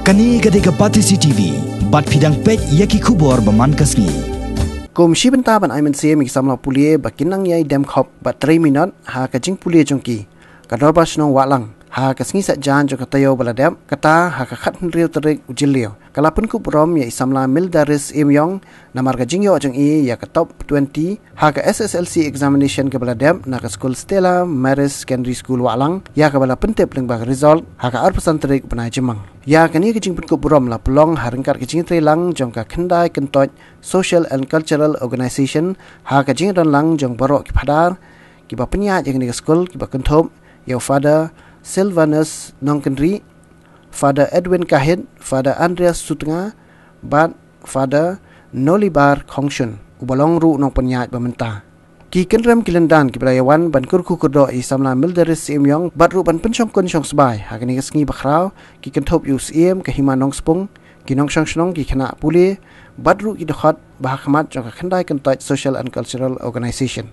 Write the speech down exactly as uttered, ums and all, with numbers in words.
Kane ka dei ka Batesi T V, bad phi dang peit ïa ki khubor ba man ka sngi. Kum shi bynta ban ai mynsiem ïa ki samla pule ba kin nang ïai dem khop bad trei minot ha ka jingpule jong ki, ka Dorbar Shnong Wahlang ha ka sngi Saitjaiñ jong ka taïew ba la dep, kata ha ka khathynriew tarik u Jylliew, ka la pynkup burom ïa i samla Mildaris Imyong namar ka jingïoh jong i ïa ka top twenty ha ka S S L C examination kaba la dep na ka skul Stella Maris Secondary School Wahlang, ïa kaba la pyntip lyngba ka result ha ka arphew san tarik u bnai Jymmang. Ïa kane ka jingpynkup burom la pynlong ha ryngkat ka jingtreilang jong ka Khyndai Kyntoit Social and Cultural Organization, ha ka jingdonlang jong baroh ki phadar kiba pynïaid ïa kane ka skul, kiba kynthup ïa u Father Silvanus Nongkynrih, Father Edwin Kahit, Father Andreas Sutnga, bad Father Nolibar Khongshun, uba long ruh nongpynïaid ba mynta. Ki kynrem ki lyndan kiba la ïawan ban kyrkhu kyrdoh ïa i samla Mildaris Imyong, bad ruh ban pynshongkun shongsbai ha kane ka sngi bakhraw, ki kynthup ïa u Syiem ka Hima Nongspung, ki nongshong shnong, ki khynnah pule, bad ruh ki dkhot ba ha khmat jong ka Khyndai Kyntoit Social and Cultural Organization.